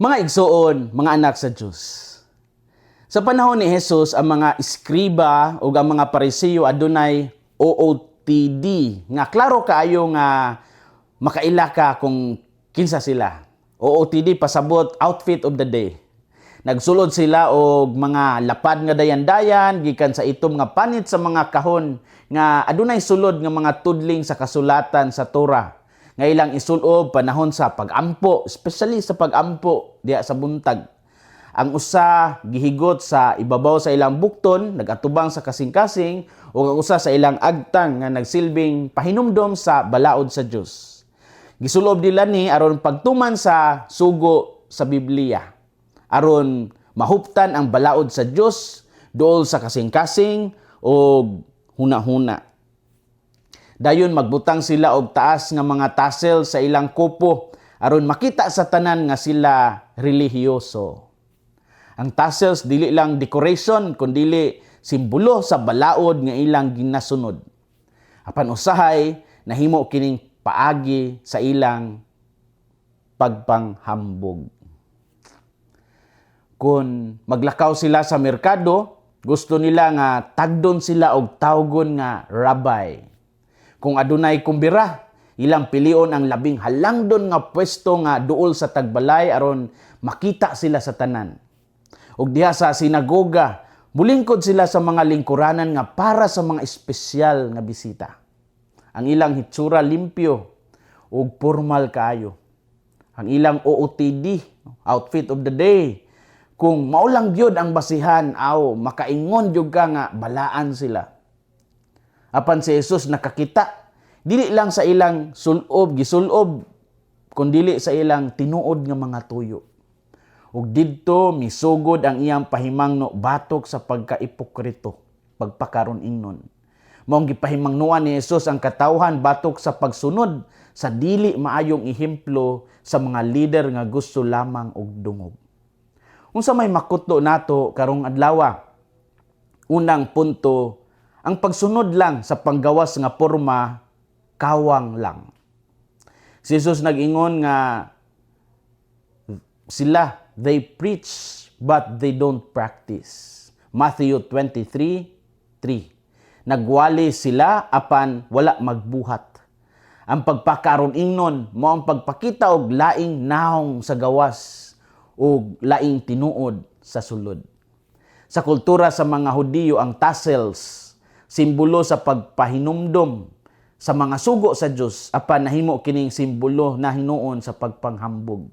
Mga igsuon, mga anak sa Dios. Sa panahon ni Jesus, ang mga eskriba o ang mga Parisiyo adunay OOTD nga klaro kaayo nga makaila ka kung kinsa sila. OOTD pasabot outfit of the day. Nagsulod sila og mga lapad nga dayan-dayan gikan sa itom nga panit sa mga kahon nga adunay sulod nga mga tudling sa kasulatan sa Torah nga ilang isulob panahon sa pagampo, especially sa pagampo diha sa buntag. Ang usa gihigot sa ibabaw sa ilang bukton, nagatubang sa kasing-kasing, ug ang usa sa ilang agtang nga nagsilbing pahinumdom sa balaod sa Dios. Gisulob nila ni aron pagtuman sa sugo sa Biblia. Aron mahuptan ang balaod sa Dios duol sa kasing-kasing o huna-huna. Dayon magbutang sila og taas nga mga tassel sa ilang kupo aron makita sa tanan nga sila relihiyoso. Ang tassels dili lang decoration kundili simbolo sa balaod nga ilang ginasunod. Apan usahay nahimo kining paagi sa ilang pagpanghambog. Kung maglakaw sila sa merkado, gusto nila nga tagdon sila og tawgon nga rabbi. Kung adunay kumbira, ilang pilion ang labing halangdon nga pwesto nga duol sa tagbalay aron makita sila sa tanan. Ug diha sa sinagoga, mulingkod sila sa mga lingkuranan nga para sa mga espesyal nga bisita. Ang ilang hitsura limpyo ug formal kaayo. Ang ilang OOTD, outfit of the day, kung mao lang gyud ang basihan, aw makaingon gyud ka nga balaan sila. Apan si Jesus nakakita dili lang sa ilang sulob, gisulob, kundili sa ilang tinuod nga mga tuyo. Ug didto misugod ang iyang pahimangno batok sa pagkaipokrito, pagpakaron ingnon. Maong gipahimangnoan ni Jesus ang katawhan batok sa pagsunod sa dili maayong ehemplo sa mga lider nga gusto lamang og dungog. Unsa may makutlo nato karong adlaw? Unang punto, ang pagsunod lang sa panggawas nga porma, kawang lang. Si Jesus nag-ingon nga sila, they preach but they don't practice. Matthew 23:3. Nagwali sila apan wala magbuhat. Ang pagpakaron ingnon mao ang pagpakita og laing naong sa gawas ug laing tinuod sa sulod. Sa kultura sa mga Hudiyo, ang tassels simbolo sa pagpahinumdom sa mga sugo sa Dios, apan nahimo kining simbolo na hinuon sa pagpanghambog.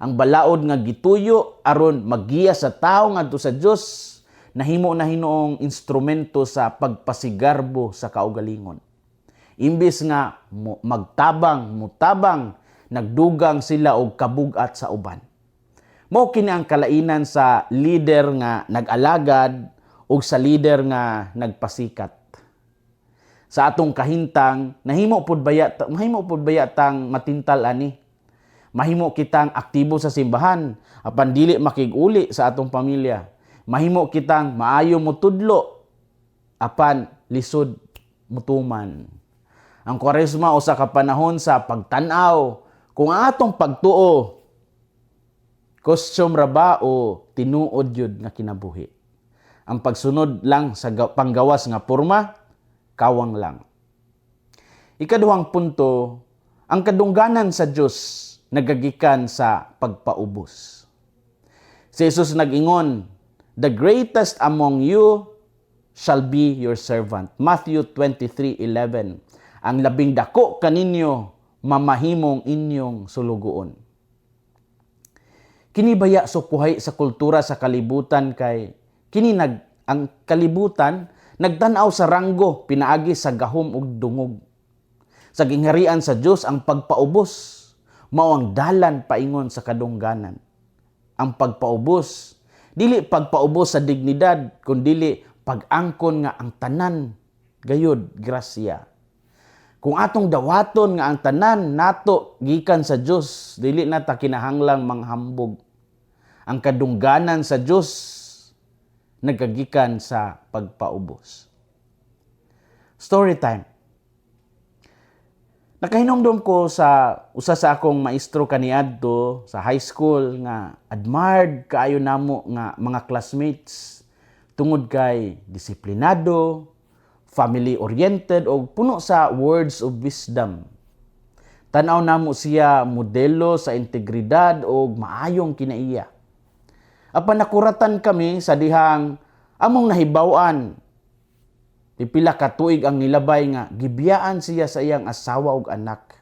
Ang balaod nga gituyo aron maggiya sa tawo ngadto sa Dios nahimo na hinuong instrumento sa pagpasigarbo sa kaugalingon. Imbis nga magtabang, mutabang, nagdugang sila og kabugat sa uban. Mao kini ang kalainan sa leader nga nag-alagad ug sa leader nga nagpasikat. Sa atong kahintang, nahimo pud baya tang matintal ani? Mahimo kitang aktibo sa simbahan apan dili makig-uli sa atong pamilya. Mahimo kitang maayo motudlo apan lisod mutuman. Ang Kwaresma usa ka panahon sa pagtan-aw kung ang atong pagtuo costume ra ba o tinuod yun nga kinabuhi. Ang pagsunod lang sa panggawas nga porma, kawang lang. Ikaduhang punto, ang kadungganan sa Dios nagagikan sa pagpaubos. Si Jesus nag-ingon, "The greatest among you shall be your servant." Matthew 23:11. Ang labing dako kaninyo mamahimong inyong sulugoon. Kini baya sukuhay sa kultura sa kalibutan kay kini ang kalibutan nagtan-aw sa ranggo pinaagi sa gahom ug dungog. Sa gingharian sa Dios, ang pagpaubos mao ang dalan paingon sa kadungganan. Ang pagpaubos dili pagpaubos sa dignidad kundili pag-angkon nga ang tanan gayud grasya. Kung atong dawaton nga ang tanan nato gikan sa Dios, dili na ta kinahanglang manghambog. Ang kadungganan sa Dios nagagikan sa pagpaubos. Story time. Nakahinumdom ko sa usa sa akong maestro kaniadto sa high school nga admired kaayo namo nga mga classmates tungod kay disiplinado, family oriented o puno sa words of wisdom. Tan-aw namo siya modelo sa integridad o maayong kinaiya. Apan nakuratan kami sa dihang among nahibaw-an pipila ka tuig ang nilabay nga gibiyaan siya sa iyang asawa ug anak.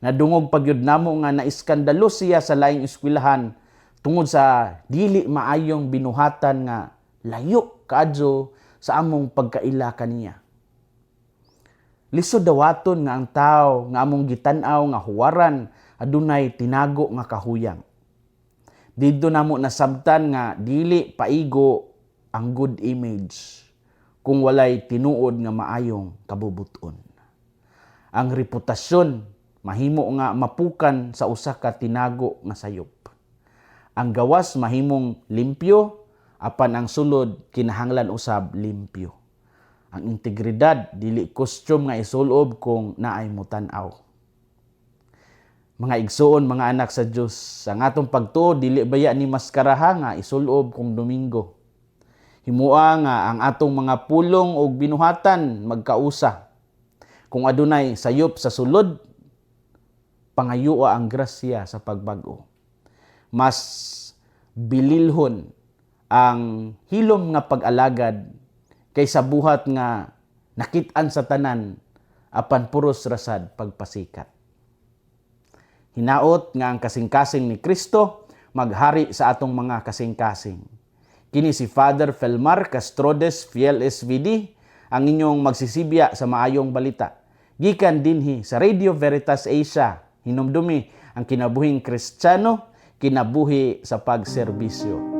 Nadungog pa gyud namo nga naiskandalo siya sa laing eskwelahan tungod sa dili maayong binuhatan nga layo kaadyo sa among pagkaila kaniya. Lisod dawaton nga ang tao nga among gitan-aw nga huwaran adunay tinago nga kahuyang. Didto namo nasabtan nga dili paigo ang good image kung walay tinuod nga maayong kabubuton. Ang reputasyon mahimo nga mapukan sa usa ka tinago nga sayop. Ang gawas mahimong limpyo, apan ang sulod kinahanglan usab limpyo. Ang integridad dili costume nga isulob kung naay mutan-aw. Mga igsuon, mga anak sa Dios, ang atong pagtuo dili baya ni maskaraha nga isulob kung Domingo. Himua nga ang atong mga pulong ug binuhatan magkausa. Kung adunay sayop sa sulod, pangayua ang grasya sa pagbag-o. Mas bililhon ang hilom nga pag-alagad kaysa buhat nga nakit-an sa tanan apan puros ra sad pagpasikat. Hinaot nga ang kasing-kasing ni Kristo maghari sa atong mga kasing-kasing. Kini si Father Felmar Castrodes Fiel SVD, ang inyong magsisibya sa maayong balita. Gikan dinhi sa Radio Veritas Asia, hinumdumi ang kinabuhing Kristiyano, kinabuhi sa pagserbisyo.